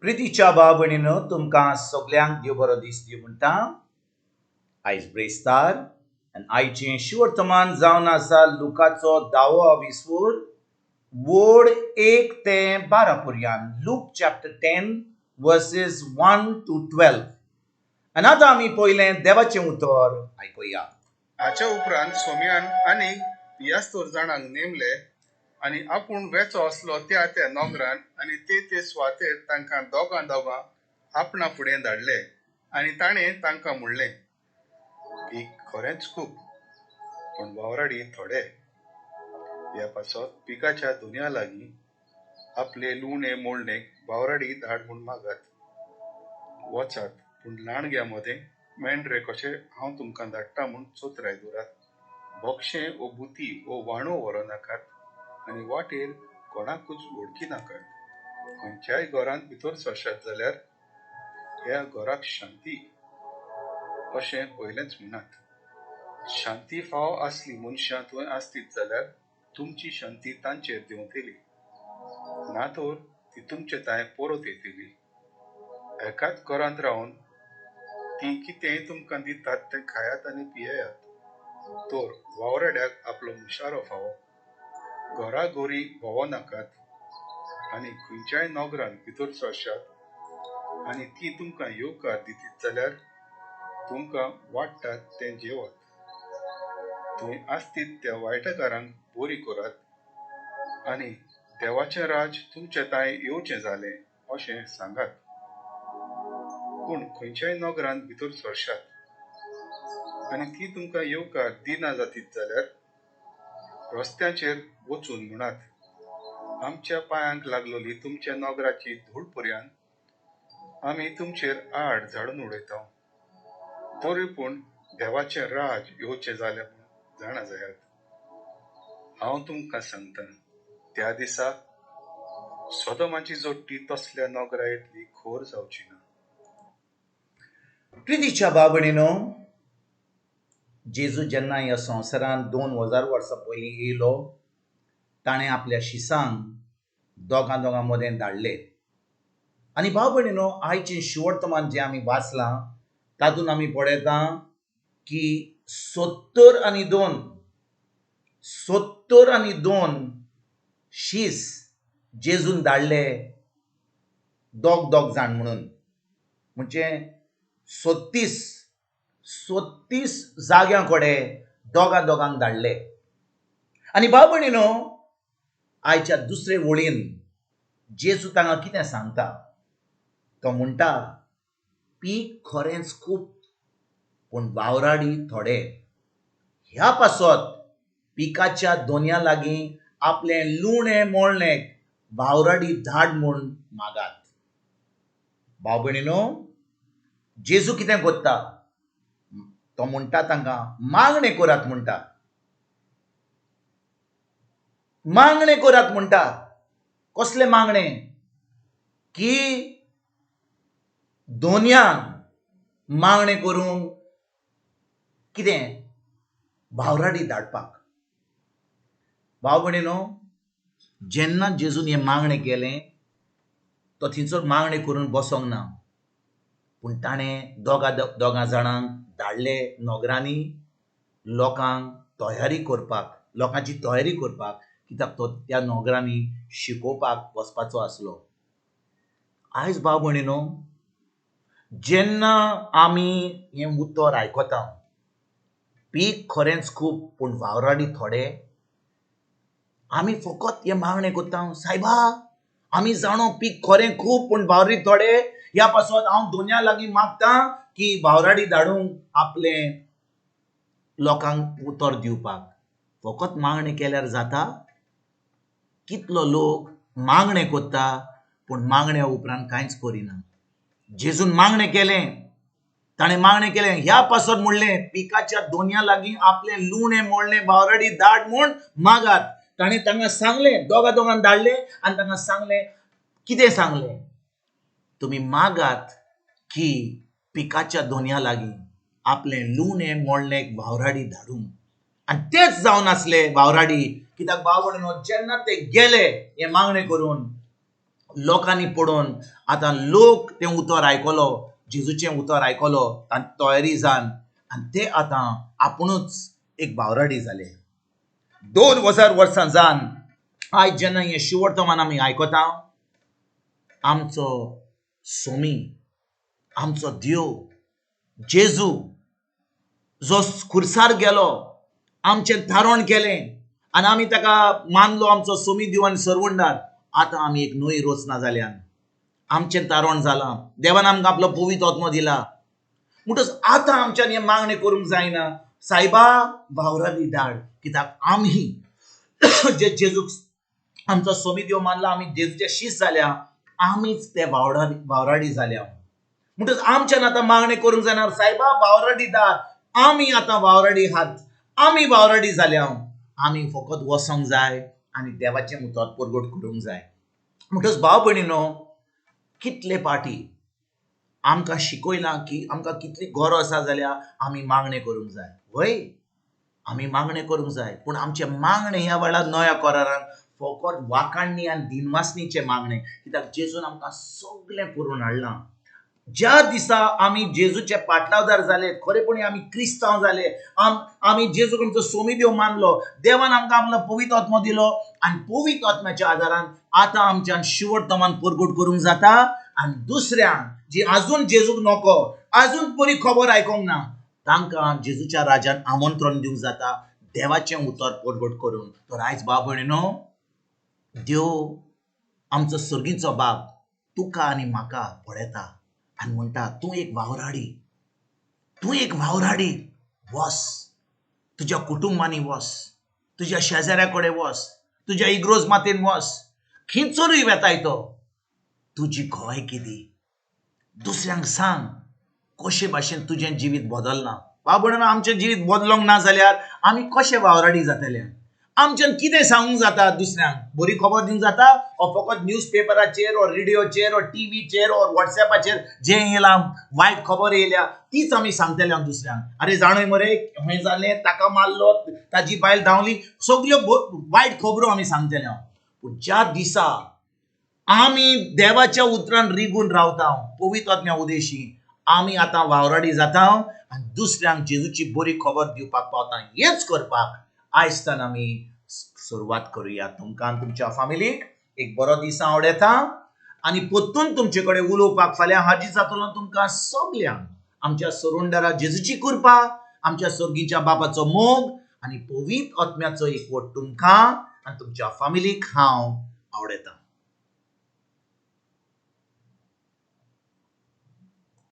प्रितीच्या भाव भयणीनो, तुमकां सगल्यांक देव बरो दीस दिवं म्हणटा. आयज ब्रेस्तार आनी आयचें शिवर्तमान जावन आसा लुकाचो धावो विस्वूर वोड 1 ते 12 पर्यंत. Luke chapter 10 verses 1 to 12. आनी आतां आमी पयलें देवाचें उतर आयकुया. हाच्या उपरांत सोम्यान आनी पियास्तोर जाणांक नेमले आनी आपूण वेचो आसलो त्या त्या नोगरान आनी ते ते सुवातेर तांकां दोगां दोगां आपणा फुडें धाडले आनी ताणें तांकां म्हणलें, पीक खरेंच खूब पूण वावराडी थोडे. ह्या पासत पिकाच्या दुनया लागीं आपले लुवणे मोडणेक वावराडी धाड म्हूण मागात. वचात पूण लांडग्या मदें मेंढरे कशें हांव तुमकां धाडटा म्हूण चोत्राय दवरात. बोक्षें ओ बुती ओ वाणो व्हरूं नाकात आनी वाटेर कोणाकूच वळखी नाकात. खंयच्याय घरांत भितर सरशात जाल्यार ह्या घराक शांती अशें पयलेंच म्हणात. शांती फाव आसली मनशां थंय आसतीत जाल्यार तुमची शांती तांचेर देंवतली, ना तर ती तुमचे तांय परत येतली. एकाच घरांत रावन ती कितेंय तुमकां दितात तें खायात आनी पियेयात, तर वावराड्याक आपलो मुशारो फावो. घरा घरी भोंवो नाकात आनी खंयच्याय नगरांत भितर सरशात आनी ती तुमकां येवकार दितीत जाल्यार तुमकां वाडटात तें जेवात. थंय आसतीत त्या वायटकारांक बरी करात आनी देवाचें राज तुमचे तांय येवचें जालें अशें सांगात. पूण खंयच्याय नगरांत भितर सरशात आनी ती तुमकां येवकार दिना जातीत जाल्यार रस्त्याचेर वचून म्हणात, आमच्या पांयांक लागलोली तुमच्या नगराची धूळ पर्यंत आमी तुमचेर आड झाडून उडयता, तरी पूण देवाचें राज येवचें जालें म्हूण जाणा जायात. हांव तुमकां सांगता, त्या दिसा सोदोमाची जोडटी तसल्या नगरा इतली खोर जावची ना. प्रितीच्या भाव भयणीनो, जेजू जेन्ना ह्या संवसारांत 2000 वर्सां पयलीं येयलो, ताणें आपल्या शिसांक दोगां दोगां मदें धाडले. आनी भाव भयणीनो, आयचें शिवर्तमान जें आमी वाचलां तातूंत आमी पळयता की 72 शीस जेजून धाडले दोग दोग जाण म्हणून, म्हणजे 36 जाग्यां कडेन दोगां दोगांक धाडले. आनी भाव भयणीनो, आयच्या दुसरे वळीन जेजू तांकां कितें सांगता, तो म्हणटा, पीक खरेंच खूब पूण वावराडी थोडे. ह्या पासत पिकाच्या दोनया लागीं आपलें लुणें मोळणेक वावराडी धाड म्हूण मागात. भाव भयणीनो, जेजू कितें करता, तो म्हणटा तांकां मागणें करात म्हणटा, मागणें करात म्हणटा. कसलें मागणें? की दोनयान मागणें करूंक कितें वावराडी धाडपाक. भाव भयणीनो, जेन्ना जेजून हें मागणें केलें, तो थंयसर मागणें करून बसोंक ना, पूण ताणें दोगां दोगां जाणांक धाडले नगरांनी लोकांक तयारी करपाक, लोकांची तयारी करपाक, कित्याक तो त्या नगरांनी शिकोवपाक वचपाचो आसलो. आयज भाव भयणीनो, जेन्ना आमी हें उतर आयकता, पीक खरेंच खूब पूण वावराडी थोडे, आमी फकत हें मागणें करता, सायबा आमी जाणो पीक खरें खूब पूण वावराडी थोडे, ह्या पासत हांव दोनया लागीं मागता की वावराडी धाडूंक आपलें लोकांक उतर दिवपाक. फकत मागणें केल्यार जाता? कितलो लोक मागणें करता पूण मागण्या उपरांत कांयच करिना. जेजून मागणें केलें, ताणें मागणें केलें, ह्या पासत म्हणलें पिकाच्या दोनया लागीं आपलें लुणें मोडलें वावराडी धाड म्हूण मागात. ताणें तांकां सांगलें, दोगां दोगांक धाडलें आनी तांकां सांगलें, कितें सांगलें, तुमी मागात की पिकाच्या दोनया लागीं आपलें लुणें मोडलें वावराडी धाडूंक. आनी तेच जावन आसले वावराडी, कित्याक भाव भयणीनो, जेन्ना ते गेले हें मागणें करून, लोकांनी पळोवन आतां लोक तें उतर आयकलो, जेजूचें उतर आयकलो, तांची तयारी जावन आनी ते आतां आपुणूच एक बावराडी जाले. 2000 वर्सां जावन आयज जेन्ना हें शिवर्तमान आमी आयकता, आमचो सोमी, आमचो देव जेजू जो खुर्सार गेलो, आमचें तारण केलें आनी आमी ताका मानलो आमचो सोमी देव आनी सरवंडार. आतां आमी एक नवी रचना जाल्यान, आमचें तारण जालां, देवान आमकां आपलो पवित्र आत्मो दिला. म्हणटच आतां आमच्यान हें मागणें करूंक जायना, सायबा वावराडी धाड, कित्याक आमी जे जेजूक आमचो सोमी देव मानला, आमी जेजूचे शीस जाल्या, आमीच ते वावराडी जाल्या. म्हणटच आमच्यान आतां मागणें करूंक जायना, सायबा वावराडी धाड, आमी आतां वावराडी हात, आमी वावराडी जाल्या, आमी फकत वचोंक जाय आनी देवाचें उतर परगट करूंक जाय. म्हणटच भाव भयणीनो, कितले पाटी आमकां शिकयलां की आमकां कितली गरज आसा जाल्यार आमी मागणें करूंक जाय. वय, आमी मागणें करूंक जाय, पूण आमचें मागणें ह्या वेळार नव्या करारान फकत वाखाणणी आनी दिनवासणीचें मागणें, कित्याक जेजून आमकां सगळें करून हाडलां. ज्या दिसा आमी जेजूचे पाटलावदार जाले, खरेपणी आमी क्रिस्तांव जाले, आमी जेजूक आमचो सोमी देव मानलो, देवान आमकां आपलो पवित्र आत्मो दिलो आनी पवित्र आत्म्याच्या आदारान आतां आमच्यान शिवर्तमान परगट करूंक जाता आनी दुसऱ्यांक जी आजून जेजूक नको, आजून बरी खबर आयकोंक ना, तांकां जेजूच्या राजान आमंत्रण दिवंक जाता देवाचें उतर परगट करून. तर आयज भाव भयणीनो, देव आमचो सर्गीचो बाप तुका आनी म्हाका पळयता आनी म्हणटा, तूं एक वावराडी, तूं एक वावराडी, वस तुज्या कुटुंबांनी वस, तुज्या शेजाऱ्या कडेन वस, तुज्या इग्रोज मातेन वस, खंयसरूय वेताय तो, तुजी गोंय कितें दुसऱ्यांक सांग कशे भाशेन तुजें जिवीत बदलना. भाव भयणीनो, आमचें जिवीत बदलोंक ना जाल्यार आमी कशे वावराडी जातले? आमच्यान कितें सांगूंक जाता दुसऱ्यांक? बरी खबर दिवंक जाता ओ फकत न्यूज पेपराचेर ओ रेडियोचेर ओ टीव्हीचेर ओ वॉट्सएपाचेर जें येयलां वायट खबर येयल्या तीच आमी सांगतले दुसऱ्यांक. अरे जाणूय मरे हें जालें, ताका मारलो, ताजी बायल धांवली, सगल्यो वायट खबरो आमी सांगतले. पूण ज्या दिसा आमी देवाच्या उतरान रिगून रावता पवित्र आत्म्या उदेशी, आमी आतां वावराडी जाता आनी दुसऱ्यांक जेजूची बरी खबर दिवपाक पावता. हेंच करपाक आयजतान आमी सुरवात करुया. तुमकां आनी तुमच्या फामिलीक एक बरो दीस आवडटा आनी परतून तुमचे कडेन उलोवपाक फाल्यां हाजीर जातलो. तुमकां सगल्यांक आमच्या सरुंडरा जेजूची कृपा, आमच्या सर्गीच्या बापाचो मोग आनी पवित्र आत्म्याचो एकवट तुमकां आनी तुमच्या फामिलीक हांव आवडटा.